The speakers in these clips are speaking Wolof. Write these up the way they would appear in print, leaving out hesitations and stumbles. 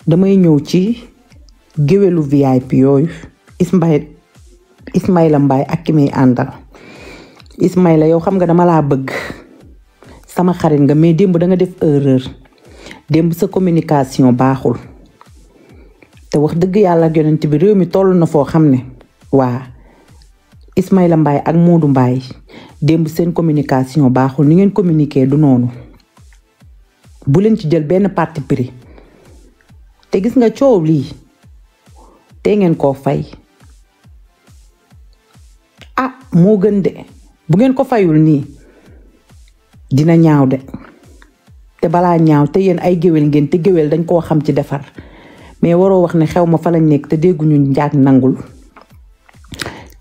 damay ñëw ci géwélu VIP yooyu Ismaïla Mbaye ak ki muy àndal. Ismaïla yow xam nga dama laa bëgg sama xarit nga mais démb da nga def erreur démb sa communication baaxul te wax dëgg yàlla ak yonent bi réew mi toll na foo xam ne waa Ismaïla Mbaye ak Modou Mbaye démb seen communication baaxul ni ngeen communiquer du noonu bu leen ci jël benn parti pris te gis nga coow lii te ngeen koo fay moo gën de bu ngeen ko fayul nii dina ñaaw de te balaa ñaaw te yéen ay géwél ngeen te géwél dañ koo xam ci defar mais waroo wax ne xew ma fa lañ nekk te dégguñu njaag nangul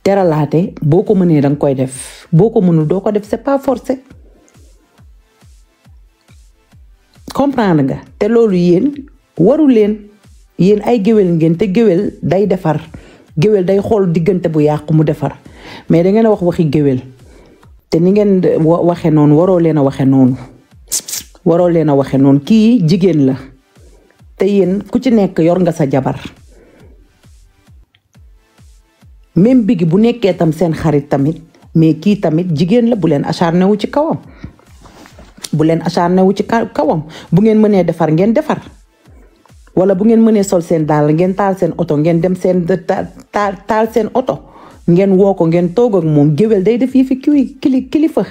teralaate boo ko mënee danga koy def boo ko mënul doo ko def c'est pas forcé comprendre nga te loolu yéen waru leen yéen ay géwél ngeen te géwél day defar géwél day xool diggante bu yàqu mu defar mais da ngeen a wax waxi géwél te ni ngeen waxe noonu waroo leen a waxe noonu kii jigéen la te yéen ku ci nekk yor nga sa jabar même Biggi bu nekkee tam seen xarit tamit mais kii tamit jigéen la bu leen acharné wu ci kawam bu ngeen mënee defar ngeen defar wala bu ngeen mënee sol seen dàll ngeen taal seen oto ngeen dem seen taal seen oto ngeen woo ko ngeen toog ak moom géwél day def yi fi kilifa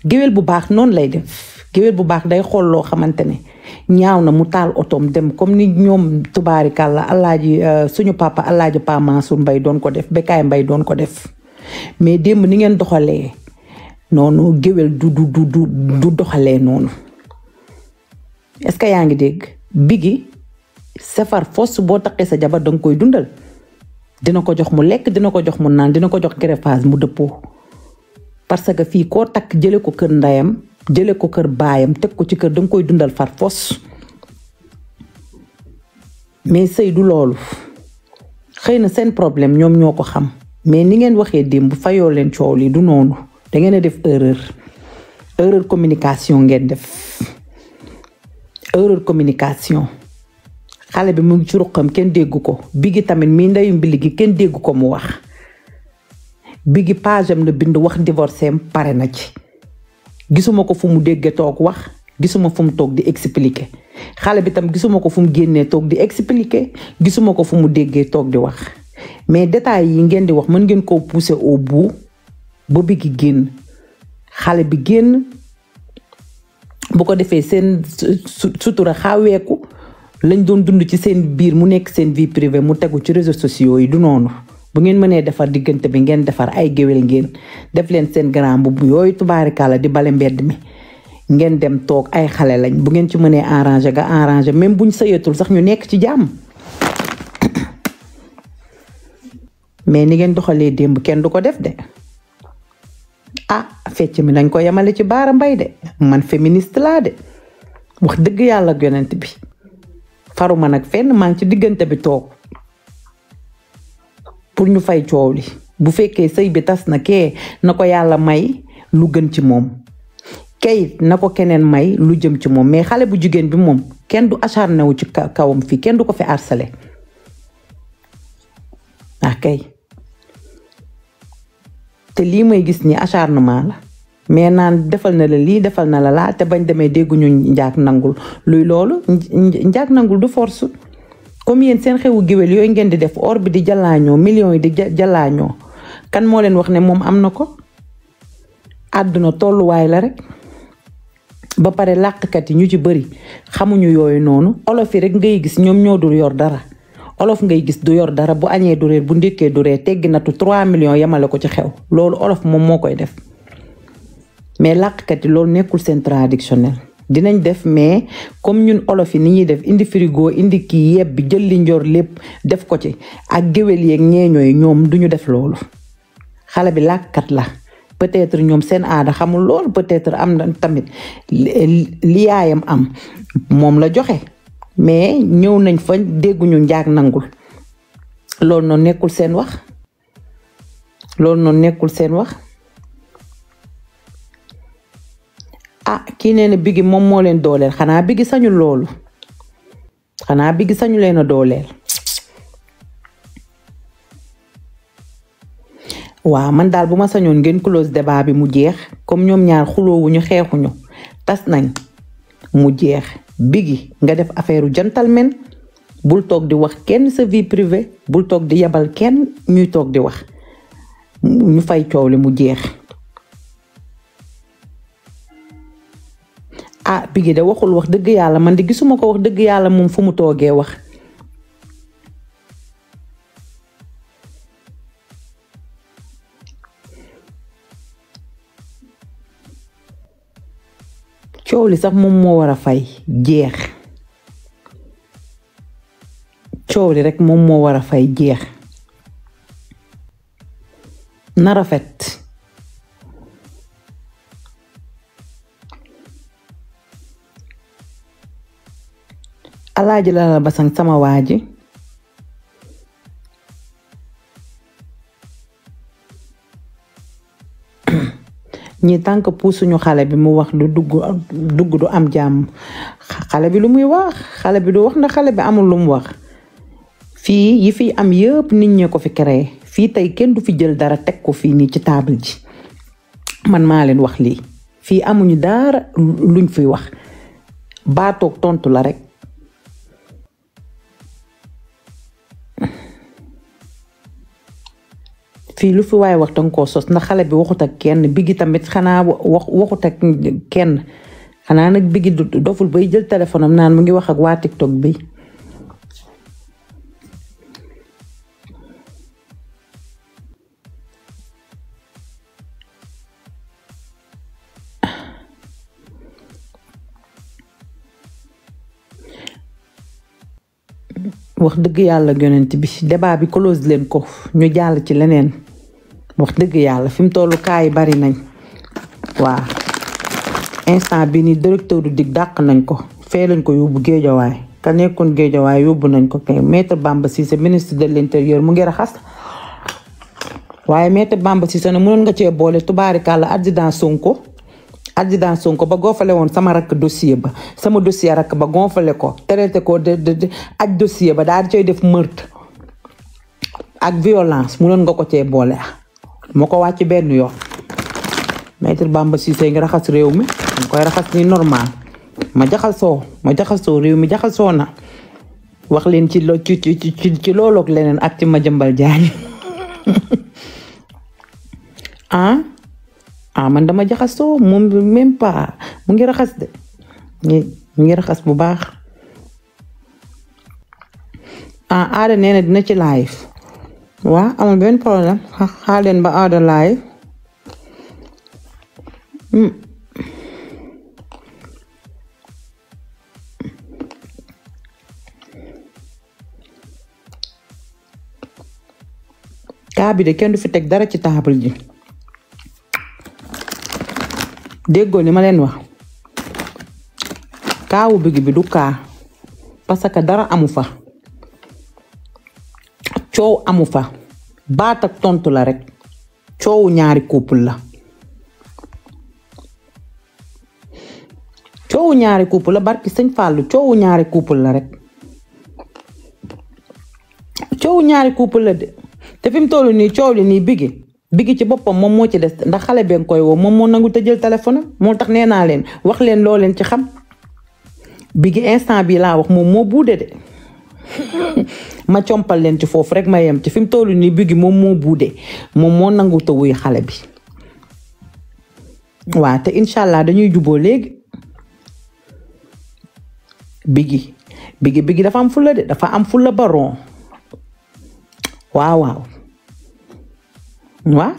géwél bu baax noonu lay def géwél bu baax day xool loo xamante ne ñaaw na mu taal otoom dem comme ni ñoom tubaarikàlla alaaji suñu papa alaaji Pa Mansour Mbaye doon ko def Bekaay Mbaye doon ko def mais démb ni ngeen doxalee noonu géwél du doxalee noonu est-ce que yaa ngi dégg Biggi safar fos boo taqee sa jabar danga koy dundal dina ko jox mu lekk dina ko jox mu naan dina ko jox greffage mu dëppoo parce que fii koo takk jële ko kër ndeyam jële ko kër baayam teg ko ci kër danga koy dundal far fos mais sëy du loolu xëy na seen problème ñoom ñoo ko xam mais ni ngeen waxee démb fayoo leen coow li du noonu da ngeen a def erreur communication ngeen def erreur communication xale bi mu ngi ci ruqam kenn déggu ko Biggi tamit mii ndeyu mbili gi kenn déggu ko mu wax Biggi page am la bind wax divorcé pare na ci gisuma ko fu mu déggee toog wax gisuma fu mu toog di expliquer xale bi tam gisuma ko fu mu génnee toog di expliquer gisuma ko fu mu déggee toog di wax mais détails yi ngeen di wax mën ngeen koo pousser au bout ba Biggi génn xale bi génn bu ko defee seen sutura xaweeku lañ doon dund ci seen biir mu nekk seen vie privée mu tegu ci réseaux sociaux yi du noonu bu ngeen mënee defar diggante bi ngeen defar ay géwél ngeen def leen seen grand bu yooyu tubaarikàlla di bale mbedd mi ngeen dem toog ay xale lañ bu ngeen ci mënee arranger nga arranger même buñ sëyatul sax ñu nekk ci jàmm mais ni ngeen doxalee démb kenn du ko def de fecc mi nañ ko yemale ci Baara Mbay de man féministe laa de wax dëgg yàlla ak yonent bi faruma nag fenn maa ngi ci diggante bi toog pour ñu fay coow li bu fekkee sëy bi tas na kee na ko yàlla may lu gën ci moom kayit na ko keneen may lu jëm ci moom mais xale bu jigéen bi moom kenn du acharné wu ci kawam fii kenn du ko fi harcelé kay te lii may gis ni acharnement la mais naan defal na la lii defal na la laa te bañ demee dégguñu njaag nangul luy loolu njaag nangul du force comme yéen seen xewu géwél yooyu ngeen di def or bi di jalaañoo millions yi di jalaañoo kan moo leen wax ne moom am na ko àdduna tolluwaay la rek ba pare làqkat yi ñu ci bëri xamuñu yooyu noonu olof yi rek ngay gis ñoom ñoo dul yor dara olof ngay gis du yor dara bu añee du reer bu ndékkee du reer teggi natu 3 millions yemale ko ci xew loolu olof moom moo koy def mais làqkat yi loolu nekkul seen traditionnel dinañ def mais comme ñun olof yi ni ñuy def indi frigo indi kii yeb bi jël li njor lépp def ko ci ak géwél yeeg ñeeñooy ñoom duñu def loolu xale bi làkkat la peut-être ñoom seen aada xamul loolu peut-être am na tamit li yaayam am moom la joxe mais ñëw nañ fa dégguñu njaag nangul loolu noonu nekkul seen wax kii nee na Biggi moom moo leen dooleel xanaa Biggi sañul loolu xanaa Biggi sañu leen a dooleel. waaw man daal bu ma sañoon ngeen close débat bi mu jeex comme ñoom ñaar xuloowuñu xeexuñu tas nañ mu jeex. Biggi nga def affaire gentleman bul toog di wax kenn sa vie privée bul toog di yebal kenn ñuy toog di wax ñu fay coow li mu jeex. Biggi de waxul wax dëgg yàlla man di gisuma ko wax dëgg yàlla moom fu mu toogee wax. coow li sax moom moo war a fay jeex. coow li rek moom moo war a fay jeex. na rafet. Alaaji la basang sama waaji ñi tànk puusuñu xale bi mu wax du dugg du am jàmm. xale bi lu muy wax xale bi du wax ndax xale bi amul lu mu wax. fii yi fi am yëpp nit ñee ko fi créé fii tey kenn du fi jël dara teg ko fii nii ci table ji man maa leen wax lii fii amuñu dara luñ fiy wax baatoog tontu la rek. fii lu fi waaye wax danga koo sos ndax xale bi waxut ak kenn Biggi tamit xanaa waxut ak kenn xanaa nag Biggi doful bay jël téléphone am naan mu ngi wax ak waa TikTok bi. wax dëgg yàlla yonent bi débat bi close leen ko ñu jàll ci leneen. wax dëgg yàlla fi mu tollu kaa yi bari nañ. waa instant bi ni directeur du dig dàq nañ ko fee lañ ko yóbbu Géejawaay ka nekkoon Géejawaay yóbbu nañ ko kay maître Bamba Cissé ministre de l'intérieur mu ngi raxas. waaye maître Bamba Cissé ne mënoon nga cee boole tubaarikàlla adjudant Sonko ba gonfale woon sama rakk dossier ba sama dossier rakk ba gonfale ko traité ko de aj dossier ba daal di cay def meurtre ak violence mënoon nga ko cee boole. moo ko wàcc benn yoon maître Bamba Cissé ngi raxas réew mi nga koy raxas ni normal ma jaxasoo réew mi jaxasoo na wax leen ci looloog leneen ak ci Madiambal Diagne man dama jaxasoo moom même pas mu ngi raxas de mu ngi raxas bu baax. Aada nee na dina ci live waa amul benn problème xaar leen ba Aada live. kaa bi de kenn du fi teg dara ci table ji. déggoo li ma leen wax kaawu Biggi bi du kaa parce que dara amu fa coow amu fa baat ak tontu la rek coowu ñaari couple la. coowu ñaari couple la barki sëñ Fallou coowu ñaari couple la rek coowu ñaari couple la de te fi mu toll nii coow li nii Biggi ci boppam moom moo ci des ndax xale bee koy woo moom moo nangu te jël téléphone moo tax nee naa leen wax leen loo leen ci xam. Biggi instant bi laa wax moom moo buude de ma compal leen ci foofu rek ma yem ci fi mu toll nii Biggi moom moo buude moom moo nangu te wuy xale bi. waa te incha allah dañuy juboo léegi. Biggi dafa am fulla de dafa am fulla baron waaw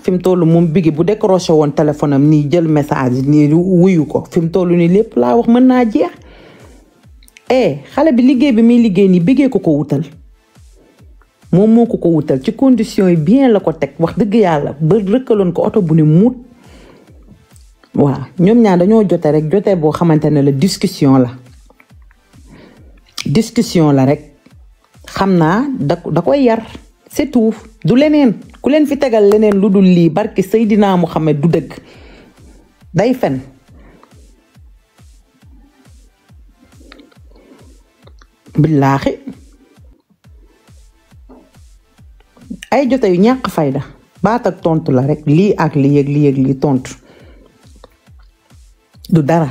fi mu toll moom Biggi bu décroché woon téléphone am nii jël message nii wuyu ko fi mu toll nii lépp laa wax mën naa jeex. xale bi liggéey bi muy liggéey nii Biggi ko wutal moom moo ko wutal ci condition yi bien la ko teg wax dëgg yàlla ba rëkkaloon ko oto bu ne muut. waaw ñoom ñaar dañoo jote rek jote boo xamante ne la discussion la rek xam naa da koy yar c'est tout du leneen ku leen fi tegal leneen lu dul lii barki Seydina Muhammad du dëgg day fen. billaahi ay jote yu ñàkk fayda baat ak tontu la rek lii ak lii ak lii ak lii tontu du dara.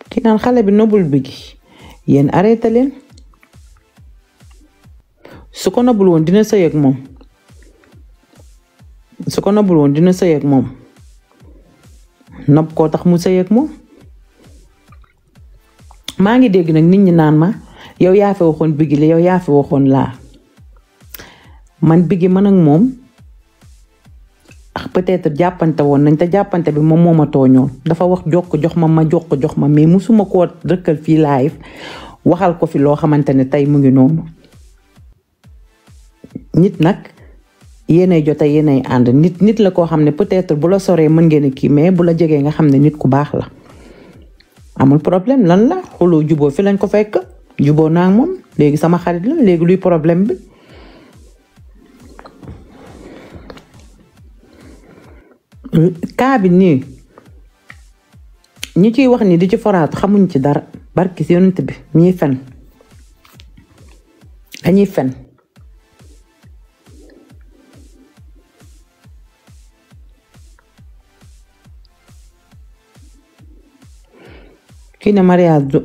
ki naan xale bi nobul bi gi yéen arrêté leen su ko nobul woon dina sëy ak moom nopp koo tax mu sëy ak moom. maa ngi dégg nag nit ñi naan ma yow yaa fi waxoon bigi la yow yaa fi waxoon laa man bigi man ak moom peut-être jàppante woon nañ te jàppante bi moom moo ma tooñoon dafa wax jox ma mais musuma koo rëkkal fii live waxal ko fi loo xamante ne tey mu ngi noonu. nit nag yéenay jote yéenay ànd nit la koo xam ne peut-être bu la soree mën ngeen a kii mais bu la jegee nga xam ne nit ku baax la. amul problème lan la xuloo juboo fi lañ ko fekk juboo naa moom léegi sama xarit la léegi luy problème bi. kaa bi nii ñi ciy wax ni di ci foraatu xamuñ ci dara barki si yonent bi ñuy fen dañuy fen. kii ne mariage du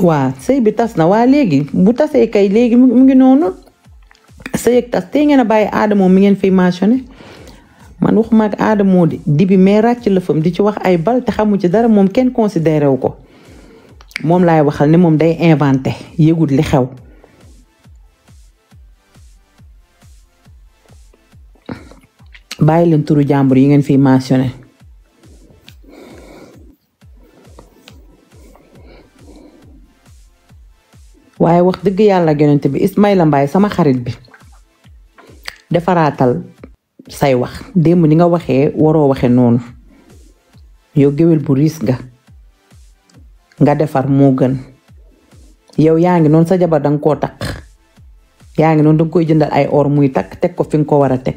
waa sëy bi tas na waa léegi bu tasee kay léegi mu ngi noonu sëy ak tas tey ngeen a bàyyi Adamo mi ngeen fiy mentionné man waxuma ak Adamo di bi mais ràcc lëfam di ci wax ay bal te xamu ci dara moom kenn considéré wu ko. moom laay waxal ne moom day inventé yëgut li xew. bàyyi leen turu jàmbur yi ngeen fiy mentionné. waaye wax dëgg yàlla yonent bi Ismaïla Mbaye sama xarit bi defaraatal say wax démb ni nga waxee waroo waxe noonu yow géwél bu riis nga defar moo gën. yow yaa ngi noonu sa jabar danga koo takk yaa ngi noonu danga koy jëndal ay or muy takk teg ko fi nga ko war a teg.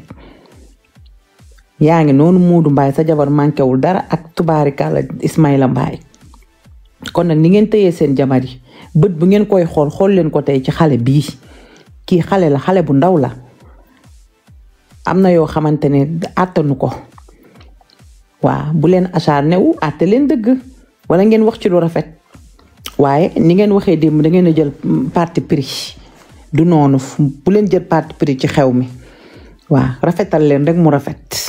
yaa ngi noonu Moodu Mbaye sa jabar manquéwul dara ak tubaarikàlla Ismaïla Mbaye kon nag ni ngeen tëyee seen jabar yi bët bu ngeen koy xool leen ko tey ci xale bii. kii xale la xale bu ndaw la am na yoo xamante ne àttanu ko. waa bu leen acharné wu àtte leen dëgg wala ngeen wax ci lu rafet waaye ni ngeen waxee démb da ngeen a jël parti pris du noonu bu leen jël parti pris ci xew mi. waa rafetal leen rek mu rafet.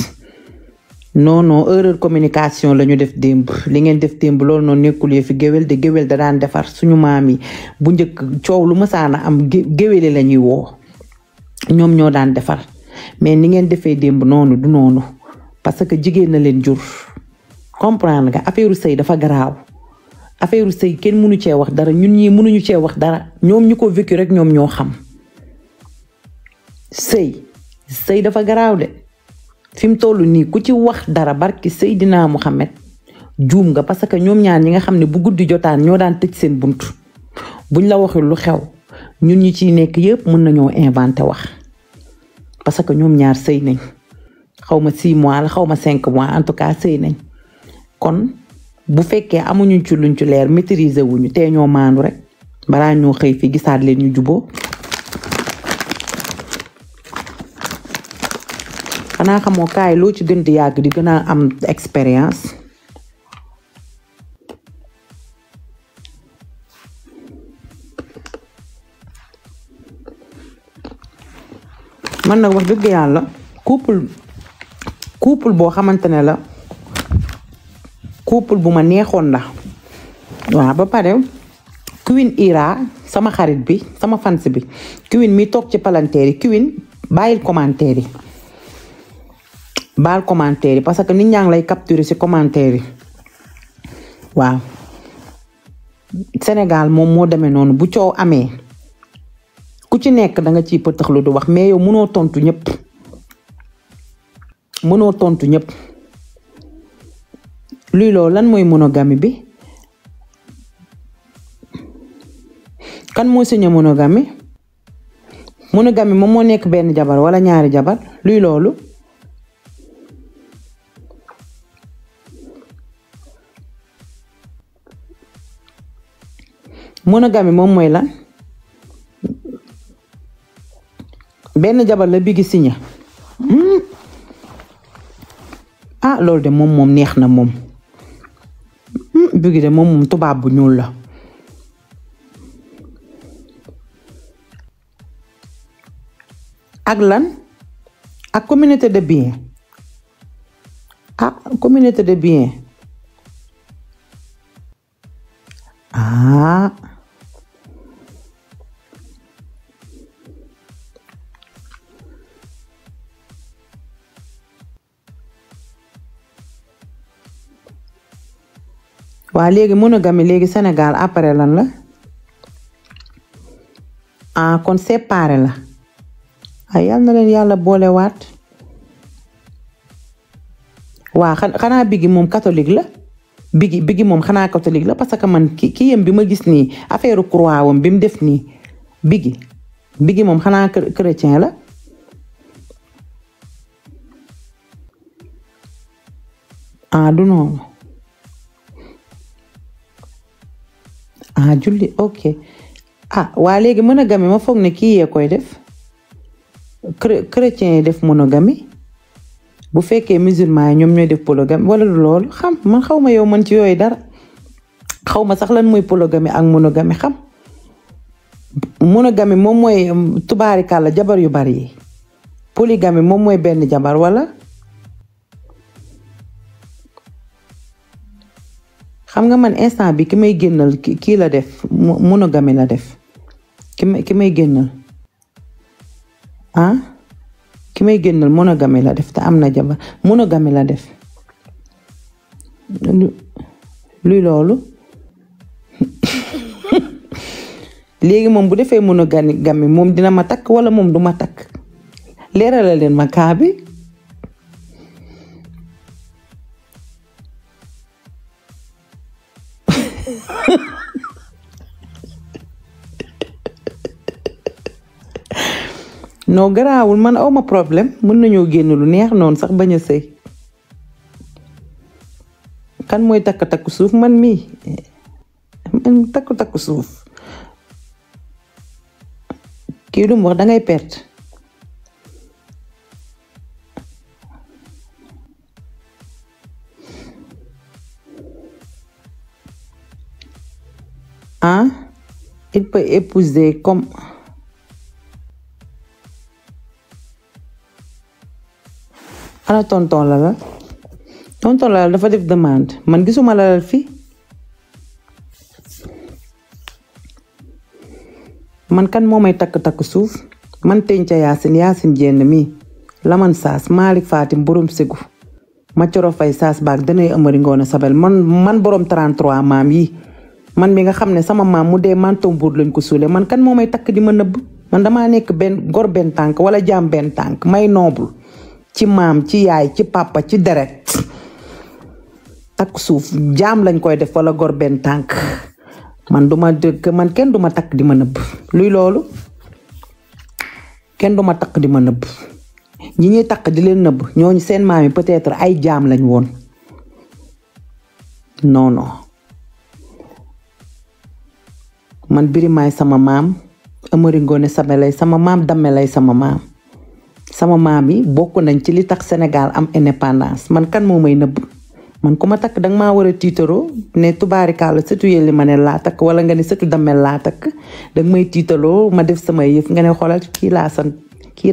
non erreur communication la ñu def démb li ngeen def démb loolu noonu nekkul yëfi géwél de géwél da daan defar suñu maam yi bu njëkk coow lu mësaana am géwéli la ñuy woo ñoom ñoo daan defar mais ni ngeen defee démb noonu du noonu parce que jigéen na leen jur comprendre nga affaire sëy dafa garaaw affaire sëy kenn mënu cee wax dara ñun ñii mënuñu cee wax dara ñoom ñu ko vécu rek ñoom ñoo xam sëy dafa garaaw de. fi mu toll nii ku ci wax dara barki Seydina Muhammad juum nga parce que ñoom ñaar ñi nga xam ne bu guddi jotaan ñoo daan tëj seen bunt buñ la waxul lu xew ñun ñi ciy nekk yëpp mën nañoo inventé wax parce que ñoom ñaar sëy nañ xaw ma 6 mois la xaw ma 5 mois en tout cas sëy nañ kon bu fekkee amuñu ci luñ ci leer maîtriser wuñu te ñoo maandu rek balaa ñoo xëy fi gisaat leen ñu juboo xanaa xamoo kaay loo ci gën di yàgg di gën a am expérience. man nag wax dëgg yàlla couple boo xamante ne la couple bu ma neexoon la waaw ba pare Queen Ira sama xarit bi sama fans bi Queen mi toog ci palanteer yi Queen bàyyil commentaire yi baal commentaire yi parce que nit ñaa ngi lay capturer ci commentaire yi waaw Sénégal moom moo demee noonu bu coow amee ku ci nekk da nga ciy pëtaxlu du wax mais yow mënoo tontu ñëpp luy loolu lan mooy monogamie bi kan moo signé monogamie moom moo nekk benn jabar wala ñaari jabar luy loolu monogamie moom mooy lan benn jabar la Biggi signé loolu de moom neex na moom Biggi de moom tubaab bu ñuul la ak lan ak communauté de bien communauté de bien waa léegi monogamie léegi Sénégal après lan la kon séparé la yal na leen yàlla boolewaat waa xanaa Biggi moom catholique la Biggi moom xanaa catholique la parce que man ki yem bi ma gis nii affaire croix wam bi mu def nii Biggi moom xanaa chrétien la du noonu julli ok waa léegi monogamie ma foog ne kii yee koy def chrétien yi def monogamie bu fekkee musulman yi ñoom ñooy def polygamie wala du loolu man xaw ma yow man ci yooyu dara xaw ma sax lan mooy polygamie ak monogamie monogamie moom mooy tubaarikàlla jabar yu bari yi polygamie moom mooy benn jabar wala xam nga man instant bi ki may génnal kii la def monogamie la def ki may génnal ki may génnal monogamie la def te am na jabar monogamie la def luy loolu léegi moom bu defee monogamie moom dina ma takk wala moom du ma takk leeralal leen ma kaa bi non garaawul man awma problème mën nañoo génn lu neex noonu sax bañ a sëy kan mooy takk suuf man mii man takk suuf kii lu mu wax dangay perte il peut épouser comme ana tonton la dafa def demande man gisuma la fi man kan moo may takk suuf man tenca yaasin jenn mi laman saas Malick Fatim borom segu ma coro fay saas baag danay amari ngoone sabel man borom 33 maam yi man mi nga xam ne sama maam mu dee mantom buur lañ ko suule man kan moo may takk di ma nëbb man damaa nekk benn gor benn tànk wala jaam benn tànk may noble ci maam ci yaay ci papa ci deret takk suuf jaam lañ koy def wala gor benn tànk man kenn duma takk di ma nëbb luy loolu kenn duma takk di ma nëbb ñi ñuy takk di leen nëbb ñooñu seen maam yi peut-être ay jaam lañ woon non man Birimaay sama maam Amari Ngoone Sabel sama maam Damel sama maam yi bokk nañ ci li tax Sénégal am indépendance man kan moo may nëbb man ku ma takk danga maa war a tiitaroo ne tubaarikàlla sëtu Yelli ma ne laa takk wala nga ne sëtu Damel laa takk danga may tiitaloo ma def samay yëf nga ne xoolal kii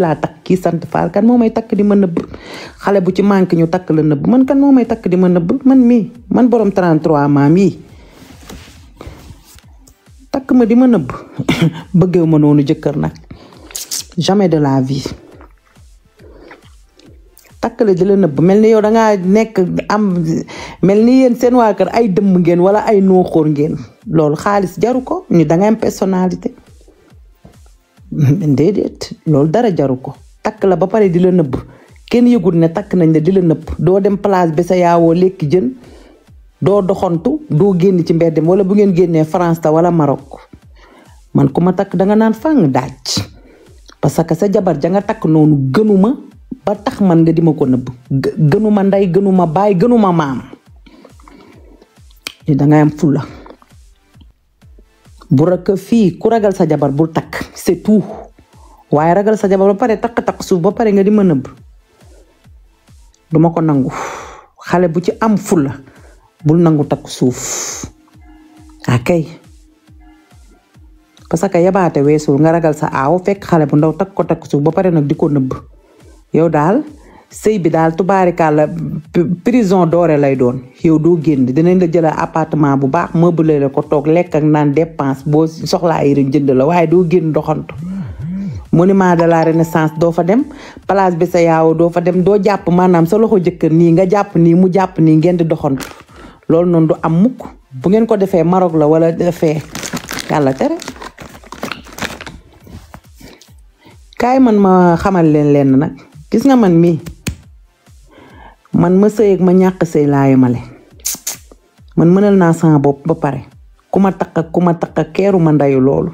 laa takk kii sant Faal kan moo may takk di ma nëbb xale bu ci manque ñu takk la nëbb man kan moo may takk di ma nëbb man borom 33 maam yi takk ma di ma nëbb bëggew ma noonu jëkkër nag jamais de la vie takk la di la nëbb mel ni yow dangaa nekk mel ni yéen seen waa kër ay dëmm ngeen wala ay nooxóor ngeen loolu xaalis jaru ko ñu danga am personnalité déedéet loolu dara jaru ko takk la ba pare di la nëbb kenn yëgul ne takk nañ la di la nëbb doo dem place bi sa yaawoo lekki jën doo doxantu doo génn ci mbedd wala bu ngeen génnee France ta wala Maroc man ku ma takk danga naan fàng daaj parce que sa jabar ja nga takk noonu gënuma ba tax man nga di ma ko nëbb gënuma ndey gënuma baay gënuma maam dangay am fulla bu rek fii ku ragal sa jabar bul takk c'est tout waaye ragal sa jabar ba pare takk suuf ba pare nga di ma nëbb duma ko nangu xale bu ci am fulla bul nangu takk suuf akay parce que yabaate weesul nga ragal sa aaw fekk xale bu ndaw takk suuf ba pare nag di ko nëbb yow daal sëy bi daal tubaarikàlla prison doore lay doon yow doo génn dinañ la jëlal appartement bu baax meublé la ko toog lekk ak naan dépense boo soxlaa yi rek jënd la waaye doo génn doxantu monument de la renaissance doo fa dem place bi sa yaaw doo fa dem doo jàpp maanaam sa loxo jëkkër nii nga jàpp nii mu jàpp nii ngeen di doxantu loolu noonu du am mukk bu ngeen ko defee Maroc la wala defee yàlla tere kaay man ma xamal leen nag gis nga man mii man ma sëy ak ma ñàkk sëy laa yemale man mënal naa sama bopp ba pare ku ma takk keeru ma ndayu loolu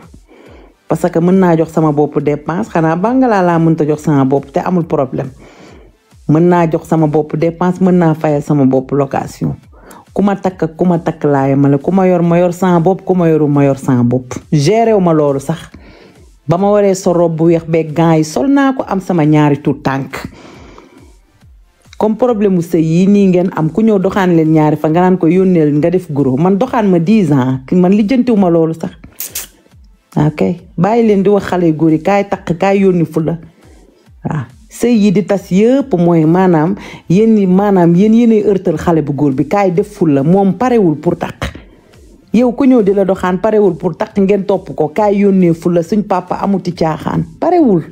parce que mën naa jox sama bopp dépense xanaa bangalaa laa mënta jox sama bopp te amul problème mën naa jox sama bopp dépense mën naa fayal sama bopp location ku ma takk laa yemale ku ma yor sama bopp ku ma yoru ma yor sama bopp géréw ma loolu sax ba ma waree so robe bu weex beeg gants yi sol naa ko am sama ñaari tuut tànk comme problème mu sëy yi nii ngeen am ku ñëw doxaan leen ñaari fa nga naan ko yónneel nga def gros man doxaan ma 10 ans man lijjantiw ma loolu sax ok bàyyi leen di wax xale góor yi kaay takk kaay yónni fu la waaw sëy yi di tas yëpp mooy maanaam yéenay ërtal xale bu góor bi kaay def fu la moom parewul pour takk yow ku ñëw di la doxaan parewul pour takk ngeen topp ko kaay yónnee fu la suñ papa amuti caaxaan parewul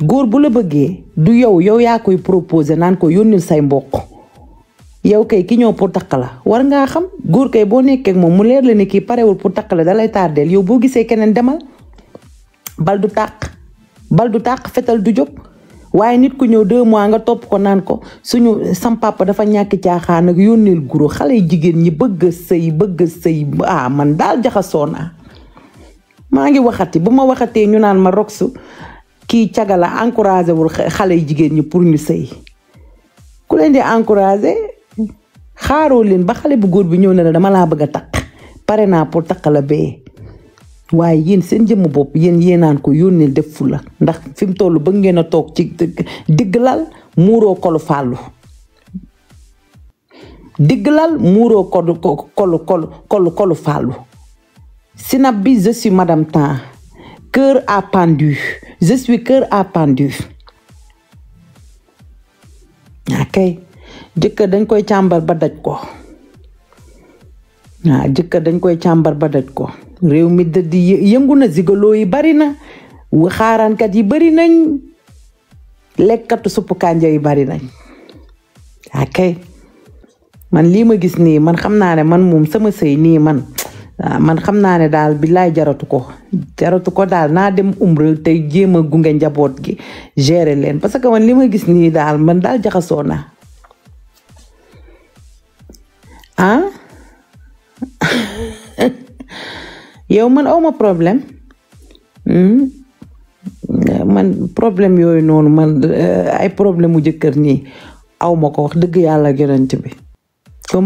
góor bu la bëggee du yow yaa koy proposé naan ko yónnil say mbokk yow kay ki ñëw pour takk la war ngaa xam góor kay boo nekkee ak moom mu leer la ni kii parewul pour takk la dalay tardeel yow boo gisee keneen demal bal du tàq fetal du jóg waaye nit ku ñëw 2 mois nga topp ko naan ko suñu sam papa dafa ñàkk caaxaan ak yónneel guro xale jigéen ñi bëgg sëy man daal jaxasoo naa maa ngi waxati bu ma waxatee ñu naan ma Rox kii cagala encouragé wul xale jigéen ñi pour ñu sëy ku leen di encouragé xaaroo leen ba xale bu góor bi ñëw na la dama laa bëgg a takk pare naa pour takk la bee waaye yéen seen jëmm bopp yéenaan ko yónneel def fu la ndax fi mu toll ba ngeen a toog ci digg lal muuroo kolu fàllu kolu fàllu sinap bi je suis madame temps cœur à pendu je suis cœur à pendu ok jëkkër dañ koy càmbar ba daj ko réew mi dëdd yëngu na zigolo yi bari na xaaraankat yi bari nañ lekkatu suppu kànja yi bari nañ ok man lii ma gis nii man xam naa ne man moom sama sëy nii man xam naa ne daal billaay jaratu ko daal naa dem umra tey jéem a gunge njaboot gi gérer leen parce que man li ma gis nii daal man daal jaxasoo naa yow man awma problème man problème yooyu noonu man ay problème mu jëkkër nii awma ko wax dëgg yàlla yonent bi ku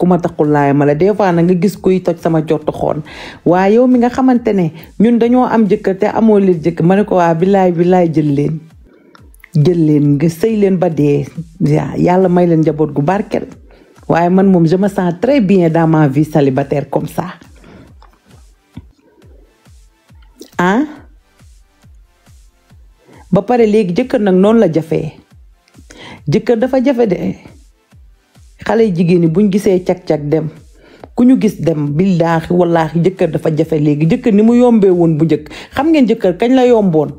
ma takkul laay ma la des fois na nga gis kuy toj sama jottu xoon waaye yow mi nga xamante ne ñun dañoo am jëkkër te amoo leen jëkkër ma ne ko waa billaay jël leen nga sëy leen ba dee yàlla may leen njaboot gu barkel waaye man moom je me sens très bien dans ma vie célibataire comme ça ba pare léegi jëkkër nag noonu la jafee jëkkër dafa jafe de xale jigéen ñi buñ gisee cag-cag dem ku ñu gis dem billaahi wallaahi jëkkër dafa jafe léegi jëkkër ni mu yombee woon bu njëkk xam ngeen jëkkër kañ la yomboon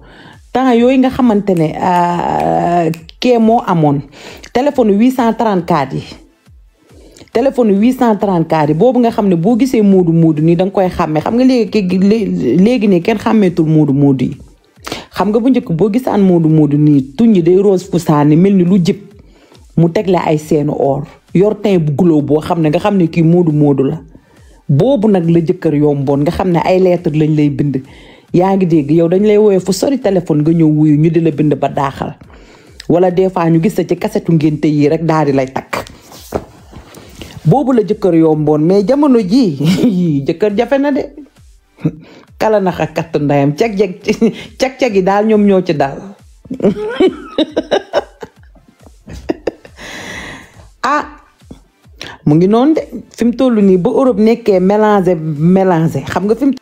temps yooyu nga xamante ne kee moo amoon téléphone 834 yi téléphone 834 yi boobu nga xam ne boo gisee muudu nii danga koy xàmmee xam nga léegi nii kenn xàmmeetul muudu yi xam nga bu njëkk boo gisaan muudu nii tuñ yi day rose fusaani mel ni lu jib mu tegle ay seenu or yor teint bu guloo boo xam ne nga xam ne kii muudu la boobu nag la jëkkër yomboon nga xam ne ay lettre lañ lay bind yaa ngi dégg yow dañ lay woowee fu sori téléphone nga ñëw wuyu ñu di la bind ba daaxal wala des fois ñu gis sa ci kasetu ngénte yi rek daal di lay takk boobu la jëkkër yomboon mais jamono ji jëkkër jafe na de kala nax ak katt ndayam cag-cag yi daal ñoom ñoo ci daal mu ngi noonu de fi mu toll nii ba Europe nekkee mélangé xam nga fi mu